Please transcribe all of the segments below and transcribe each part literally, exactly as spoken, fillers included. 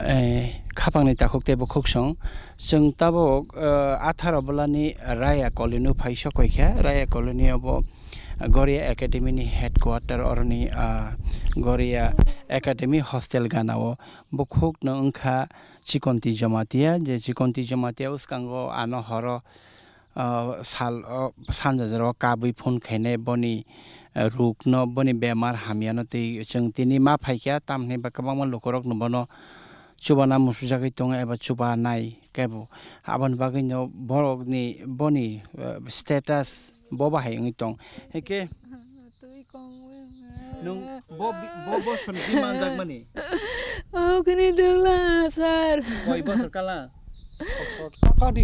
eh, khapangni takhuk tei bukhuksong. Chwng tabuk, eh, atharo bolani Raya Colony-o phai sokoi kha. Raya Colony-o bo Goria Academy-ni headquarter, oroni, ah, Goria Academy hostel gana-o. Bukhukno wngkha Chikonti Jomatia, je Chikonti Jomatia bwskango ano horo ah, sal, o, sanja jora o kabui phone khainai boni, ah, rukno, boni bemar hamyano twi chwng tini ma phaikha, tamni ba kwbangma lukurokno bono chubana musujagwi tongo eba chubanai kebo. Aboni bagwino borokni, boni, ah, status bo bahai wngwi tong. Hwnkhe Nwng bo bi-, bo bosor di manjakmani? Oh, kini dwla, sir. Koi bosor kala? Kaka di.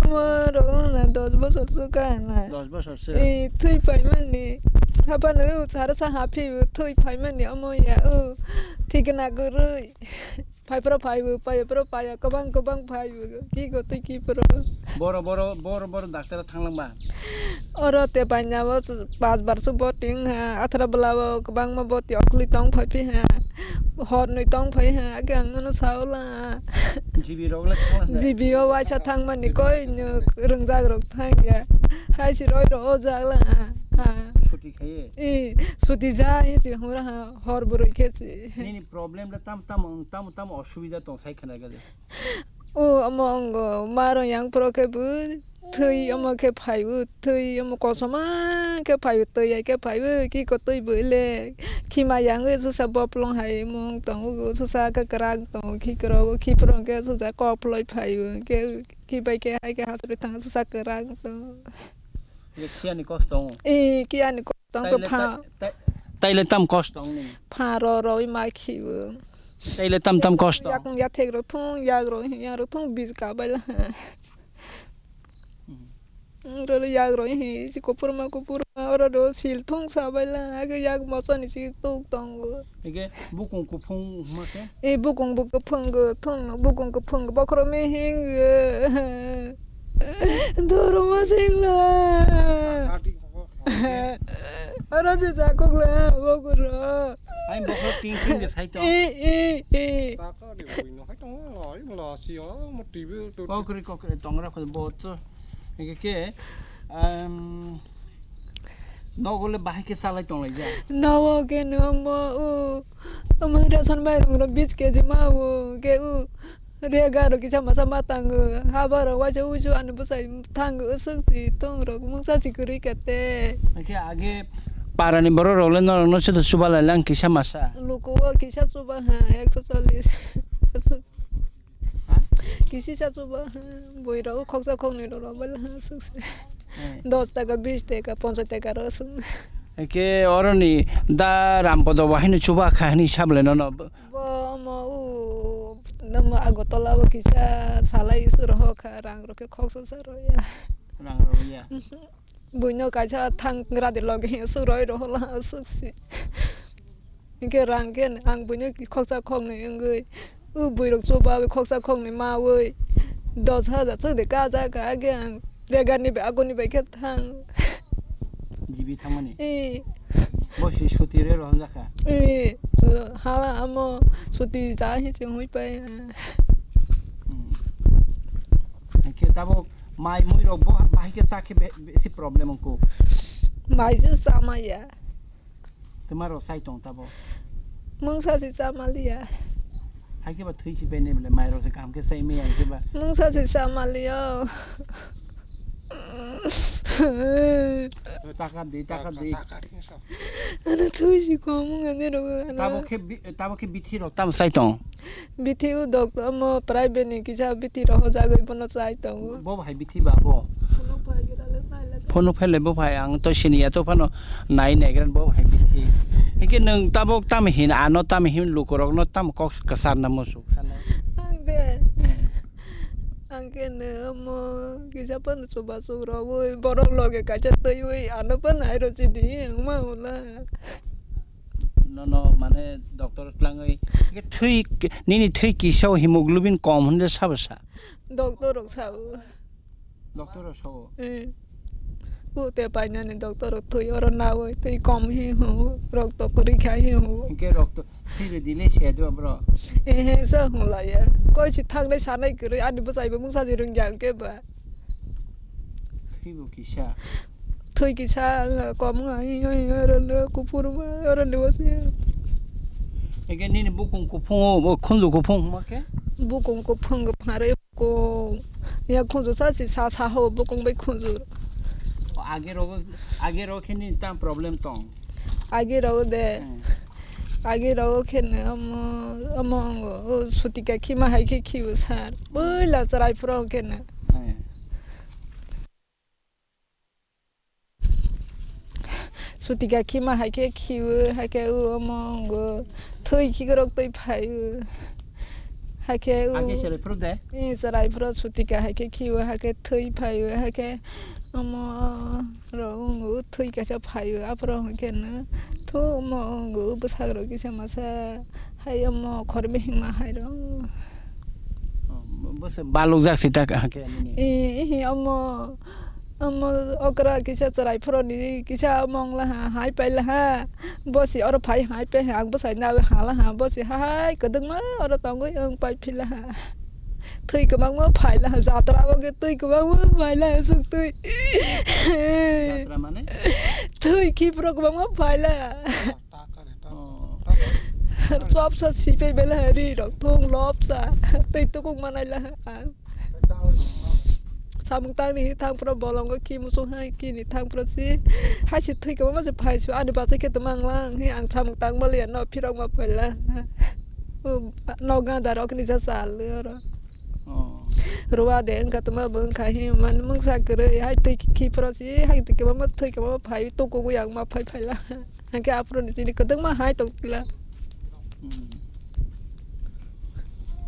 Amo rwna dos bosor se kana. Dos bosor se. Eh, thwi paimani. Hapano sara sa haphiywi thwi paimani amo ya, oh, thikna kwrwi. Phaiphro phaibo, phaiphro phaiya, kwbang kwbang phaibo, ki gotwi ki phro. Boro, boro, boro, boro doctor o thanglangma? Oro te paina bo pas bar se boti wngha, athra bwla bo kwbangma boti okhli tong phai phi ha, hor nwi tong phai ha, age ang nono saola. G B rok le thangla da? G B o waisa thangmani koi no rwngjak rok thangya. Hai si roi ro o jak la ha. Suti khaye? Eh, suti ja, eh, si hura ha, hor bwrwi khe si. Nini problem le tam tam, tam tam osubida tong sai khna gade. O, omo ongo, maro yang pro khe bo, thwi omo khe phaibo, thwi omo kosoma khe phaibo, twi hai khe phaibo, ki ko twi bo le, khima yang susa boplong hai mung tongo, susa khe kwrak tongo, khi kwrabo, khi pro khe susa kok phloi phaibo, khe khi bai khe hai khe hasri thang susa kwrak tongo. Ye khiani kosto tongo? Eh, khiani kosto tongo. Taile pha. Ta-, ta-, taile tam kosto tongo nini? Pha ro ro i ma khibo. Taile tam tam kosto. Yakung yathek rok thung, yak rok, yak rok thung bij ka bai la. Hmm. Hmm, ro ro yak rok hi, si kopor ma kopor ma, oro ro sil thung sa bai la, age yak moso ni si tuk tongo. Ege bukung kuphung ma khe? E bukung bu kuphung go, thung no bukung kuphung go, bokhoro me hing go. Doro ma sing la. Oro je jakok la, bokhoro. Ai bokhoro ting ting je sai to. E, e, e. Kaka ni bui no hai tongo, ai mala si o, mo T V to. Kokri kokri tongra kho bo to. Ege ke, em, nogo le bahai khe salai tonglai ja. Nogo ke no mo u. Omo ration mairung ro bis keji ma u ke u. Rega ro kisa masa ma tango. Haba ro waisa usu ani bwsai tango usuk si tong ro mungsa si kwrwi kate. Ake age para ni borok rok le norok no se to chuba lai lang kisa masa. Luku o kisa chuba ha ekso chollish. Ha? Kisi sa chuba ha. Bui ro khoksa khoknwi ro ro bal ha suk se. Hmm. Dos taka, bis taka, ponchas taka ro suk. Ake oro ni da Rampodo bahai no chuba kha hini sable no no. Bo omo u, namo Agartala o kisa salai su rohor kha, rang rok khe khoksa sa rw ya. Rang rw ya. Buino kaisa thang gra de loge su roi rohor la su si. Hinkhe rang khe ang buino khoksa khoknwi wngwi, u bui rok chuba wi khoksa khoknwi ma wi dos hajar chwk de kaja ka age ang. Rega ni bai, agoni bai khe thang. G B thangmani? Eh. Bo si suti re rohon jakha? Eh, hala amo suti ja hi se hui pai. Hmm. Khe tabuk mai mui rok bo bahai khe cha khe be-, besi problem wngkuk. Mai ju cha maya. Twma rok sai tong tabo. Mungsa si cha maliya. Hai khe ba thwi si bene bele mai rok se kaham khe sai me hai khe ba. Mungsa si cha maliya. Taka di, taka di. Ano thwi si komung ani rok ano. Tabo khe bi-, tabo khe bithi rok tam sai tong. Bithi u doctor mo private ni kisa bithi rohor jagwi bono chai tongo. Bo bahai bithi ba bo? Phone phai le bo phai ang to sini ya to phano nai nai gran bo bahai bithi. Hike nwng tabok tam hin ano tam hin lukorok no tam kok kasar na musuk sanai. Ang de. Ang khe nwng mo kisa phano chuba chuk rogwi borok loge kaisa twiwi ano phano hai rw sidi ang ma hwnla. Nono mane doctor tlangwi thwi, nini thwi kisa o hemoglobin kom hwnle sabo sa? Doctor rok sao. Doctor rok sao? Eh. Ute painani doctor rok thwi oro nawi twi kom hi hwngo, rokto kwrwi khai hi hwngo. Hinkhe rokto thwi rwdile se do bro. Ehe, sa hwnlaiya. Koi si thangnai sanai kwrwi, ani bwsaibo mungsa di rwngya hwnkhe ba. Thwibo kisa. Thwi kisa, wngkha kom wngkha, hi, hi, hi, oro no kuphur wngkha, oro no wasi. Eke nini bukung kuphung o, bo khunju kuphung hwnma khe? Bukung kuphung kwpharwi bukung. Ya khunju sa si sa sa ho bukung bai khunju. O, age rogo, age rogo khe nini tang problem tong? Age rogo de. Hmm. Age rogo khe no omo, omo ongo, o sutika khima hai khe khibo sar. Puila chwrai phuru khe no. Hmm. Sutika khima hai khe khiwo, hai khe o omo ongo thwi khikrok twi phaio. Hai khe o Age chwrai phuru de? Eh, chwrai phuru sutika hai khe khiwo, hai khe thwi phaio, hai khe omo rok ongo thwi kaisa phaio. Aphuru hwn khe no thu omo ongo bwsarok kisa masa hai omo khorbe hima hai rok. Oh, bo-, bo se baluk jak si tak ha khe nini? Eh, eh, omo. Omo okra kisa chwrai phuroni kisa mongla ha, hai paila ha. Bosi oro phai hai pai ha, ang bwsai nawi hala ha, bosi hai kwdwkma oro tongwi ang pai phila ha. Twi kwbangma phaila ha, jatra o khe twi kwbangma phaila ha, suk twi. Jatra mane? Twi khipro kwbangma phaila ha. Oh. Chop sa si pai bela ha, ri rok thung lop sa. Twi tukung manai la ha. Samung tangni thang phuru bolongo ki musung hai kini thang phuru si hai se thwi kwbangma se phai su ani bachai khe tongma ang lang he ang samung tang maliya no phirok ma phaila. Nok ganda rok ni ja chal oro. Oh. Ruwa de wngkha tongma bo wngkha he man mungsa kwrwi hai twi khi phuru si hai twi kwbangma thwi kwbangma phai tukugwi ang ma phai phaila. Hake aphuru ni chini kwdwkma hai tong tila. Hmm.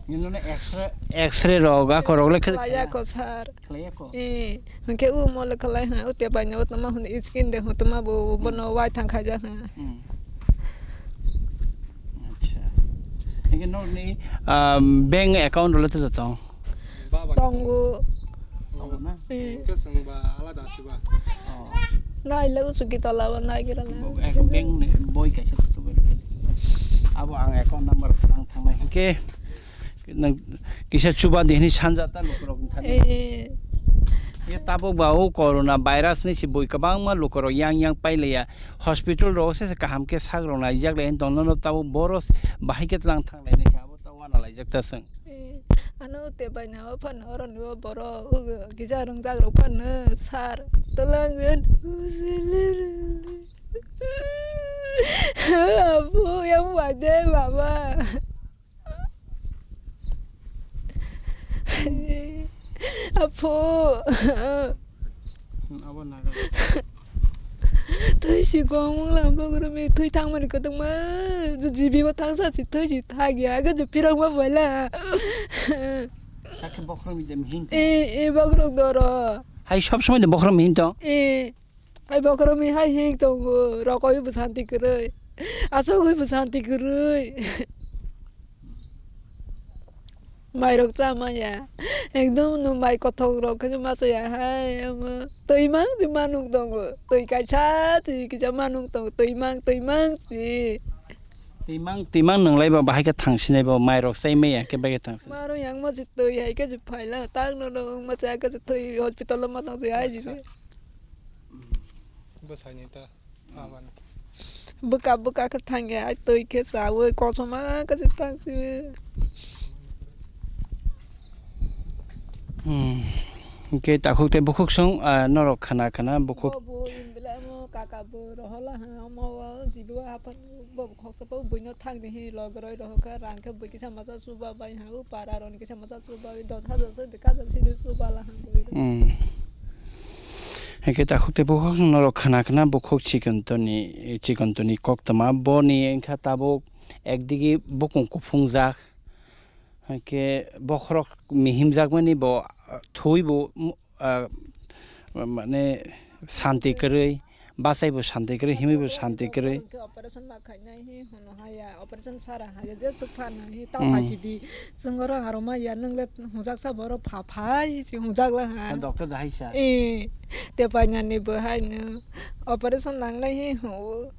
Nini no X-ray, X-ray rok, ako rok le khlai ya ko sir. Khlai ya ko? Eh, hake u mo le khlai ha, u te bai no tama hun skin de ho tama bo bono wai thang khaja ha. Hmm. Acha. Hake no ni, um, bank account le to tong. Tongo. Tongo na? Eh. Hwnkhe chwng ba alada se ba? Oh. Nai le uchu ki tola o nai gira na. Bo-, ek bank ni boi kaisa kutu bai. Abo ang account number ang thangnai hwnkhe nang kisa chuba di hwnwi sanja ta lukurok wngkha. Eh. Ye tabuk ba o corona virus ni se boi kwbangma lukurok yang yang pailaiya. Hospital rok se se kaham khe sak rok naijak lai tong nono tabuk boros bahai khe tlang thang lai nai khe abo ta wana laijak ta chwng. Eh, ano te bai na o phan oro ni o borok, o gija rwngjak rok phan no sar twlang gen. Abu yang bai de baba. Apo. Abo naga. Twi si gong lang bogro mi twi thang mani kwtwng ma. Ju jibi bo thang sa si twi si thag ya ga ju pirang ma boila. Sakhe bokhorok mi dem hin. E, e bokhorok doro. Hai sob somoi de bokhorok mi hin tong. E. Hai bokhorok mi hai hing tongo, rokoi bo santi kwrwi, achugwi bo santi kwrwi. Mai rok cha maya, ekdom no mai kothok rok khe ma chaya hai, omo twi mang si manung tongo, twi kaisa si kisa manung tongo, twi mang, twi mang si. Twi mang, twi mang nwnglai ba bahai khe thang sinai ba mai rok chai maya khe bai khe thang sinai. Maro yang ma si twi hai khe si phaila, tang no no ma cha khe si twi hospital o ma tong si hai si. Bwsai ni ta abani. Bwkha bwkha khe thangya, ai twi khe chawi, kochoma khe se thang siwi. Hmm. Hwnkhe takhuk tei bukhuk song, ah, norok khana khana bukhuk. Bo bo in belai mo kaka bo rohola ha, omo o jibo hapan bo khoksa bo buino thangni hi logoroi rohokha, rang khe bui kisa masa chuba bai ha, u para roni kisa masa chuba bai, dos hajar se bika jar sidi chuba la ha bui. Hmm. Hwnkhe takhuk tei bukhuk norok khana khna bukhuk chikon toni, chikon toni koktwma. Boni wngkha tabuk ekdigi bukung kuphungjak, hwnkhe bokhorok mihimjakmani bo thwi bo, ah, mane santi kwrwi, bachai bo santi kwrwi, himwi bo santi kwrwi. Operation ma khainai hi hwnwi haya, operation sara haya, je chwk phanai hi ta Hmm. phaisidi. Chwng oro aro ma ya, nwng le hwnjaksa borok pha phai si hwnjak la ha. Doctor da hai sa. Eh, te painani bo hai no operation nangnai hi hwnwi.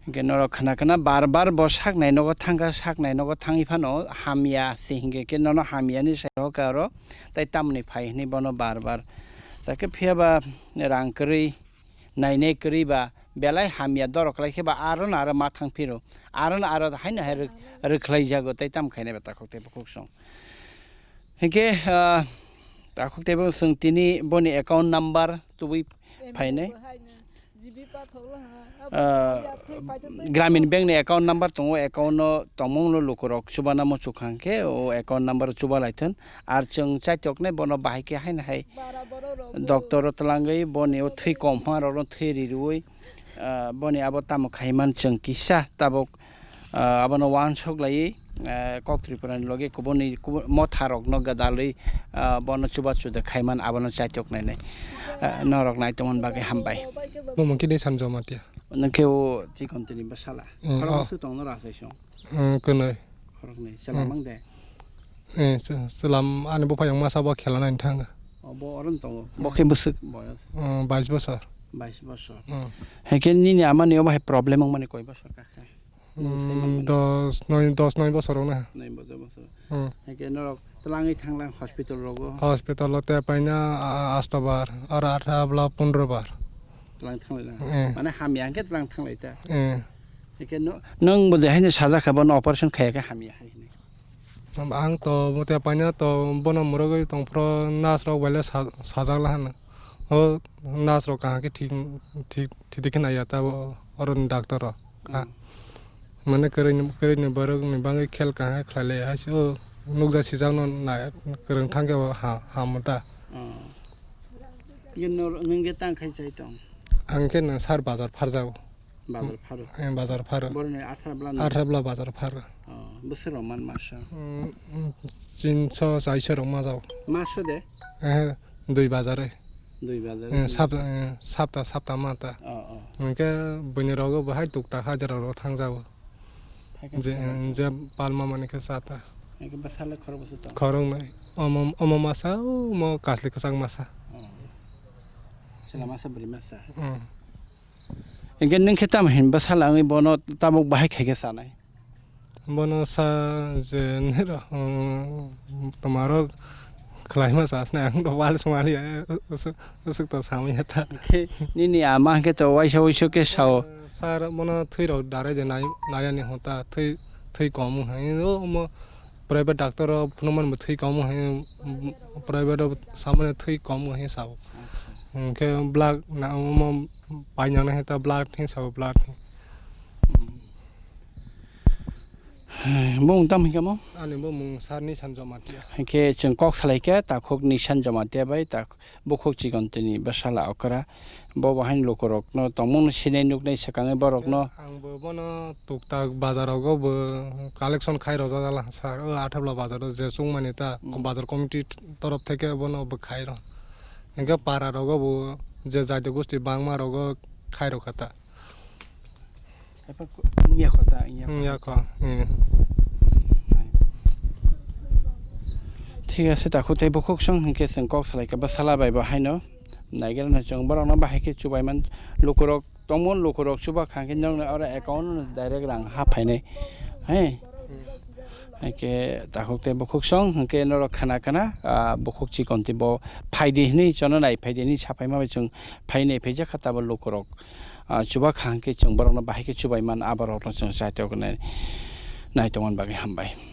Hingke norok khna khna bar bar bo saknai nogo thangkha, saknai nogo thangwi phano hamya se hingke khe nono hamya ni sai roka oro, tai tamoni phai hwnwi bono bar bar. Takhe phiya ba rang kwrwi, nainai kwrwi ba belai hamya dorok lai khe ba aro no aro ma thang phiro, aro no aro haino hai rwk-, rwkhlai jago tai tam khainai ba takhuk tei bukhuk song. Hingke, ah, takhuk tei bo chwng tini boni account number tubui phainai. Ah, Gramin Bank ni account number tongo, account no tongmung no lukurok chubanamo chukhang khe o account number chuba laithun. Ar chwng chaitoknai bono bahai khe haino hai doctor o twlangwi boni o thwi kom hwnrok no thwi rirwi, ah, boni abo tamo khaiman chwng kisa tabuk ah, abono uansuk laiwi, ah, kok Tripura ni logi kubuni kubu-, motha rokno gwdalwi, ah, bono chubachu da khaiman abono chaitok nainai. Ah, norok nai tongmani bagwi hambai. Bo mungkin ni Sanjoma tia. Nokhe o chikon tini bwsala. Mm, khoroknwi oh. Swi tongno rw asai song. Mm, kwnwi. Khoroknwi. Mm. Chwla mang de? Eh, chw-, chwla ani buphayung masa bo khela nai thang. Oh, bo oron tongo. Bo khe bwswk boyos? Mm, bais bosor. Bais bosor. Mm. Hekhe nini amani obo hai problem wngmani koi bosor kakhe? Mm, dos, noi, dos, noi bosor wngna. Noi bosor, bosor. Hmm. Hake norok twlangwi thanglang hospital rogo? Hospital o te paina, a, a, asto bar, aro atha bla pondro bar. Twlang thanglai lang. Eh. Mane hamya hwnkhe twlang thanglai ta. Eh. Hake no, nwng bo de haino sajak kha bono operation khaya khe hamya hai hwnwi. Ang to bo te paina to bono mwrwgwi tongphro nurse rok bai le sa-, sajak la hano. O nurse rok kaham khe thik, thik, thik khe naiya ta bo oro ni doctor rok. Hmm. Mane kwrwini, kwrwini borok ni bagwi khel kaham khe khlai lai hai se o nukjak sijak no nai kwrwng thang khe bo ha-, ham ta. Hmm. Nwng khe tang khai chai tong? Ang khe no sar bazar pharjago. Bazar pharo? Eh, bazar pharo. Boroni athara bla no? Athara bla bazar pharo. Oh, bwswk rok man maso? Mm, mm, tinso, chairso rok ma jago. Maso de? Eh, dui bazar e. Dui bazar e? Eh, sap-, eh, sapta, sapta ma ta. Oh, oh. Hwnkhe buini rogo bo hai tuktak hajra rok thang jago. Thangkhe je, thangkhe. Je palma mani khe sa ta. Hwnkhe bwsala khorok bwswk tong? Khorok nai. Omo, omo masa, omo kasli kwchak masa. Oh. Chwla masa, bwrwi masa. Mm. Hingke nwng khe tamo hinba sala wngwi bono tabuk bahai khaikhe sanai? Bono sa je nero, um, tomaro khlaima sa sna ang do wal sumali, eh, usuk, usuk to samwi ta. Hingke nini ama hingke to waisa wuisu khe sao. Sir, bono thwi rok darai de nai, nai ani hota, thwi, thwi kom hai, o mo private doctor o phunukmani bo thwi kom hai, private o samani thwi kom hai sao. Hingke blood na, omo painang nai ta blood hin sao, blood hin. Bumung tam hingke mo? Ani bumung sir Nisan Jamatia. Hingke chwng kok salai khe takhuk Nisan Jamatia bai tak-, bukhuk chikon tini bwsala okra. Bo bo haino lukurokno tongmungno sinai nuknai swkangwi borokno. Ang bo bono tuktak bazar rogo bo collection khai rojak jala sir. O Athabla bazar o je chukmani ta, mm, bazar committee torof theke bono bo khai rw. Hingke para rogo bo je jaiti gosti bangma rogo khai rw kha ta. Wngya kho ta, wngya kho. Wngya kho, hmm. Thik ase, takhuk tei bukhuk song hingke chwng kok salai khe bwsala bai bo haino naigerano chwng borokno bahai khe chubaiman lukurok tongmon, lukurok chuba kha hingke nokni oro account no direct rang ha phainai. He. Hingke takhuk tei bukhuk song hingke norok khana khana, ah, bukhuk chikon tei bo phaidi hinwi chono nai phaidi hinwi saphaima bai chwng phainai phaijak kha tabok lukurok. Ah, chuba kha hwnkhe chwng borokno bahai khe chubai man, aborokno chwng chaitok nai, nai tongmani bagwi hambai.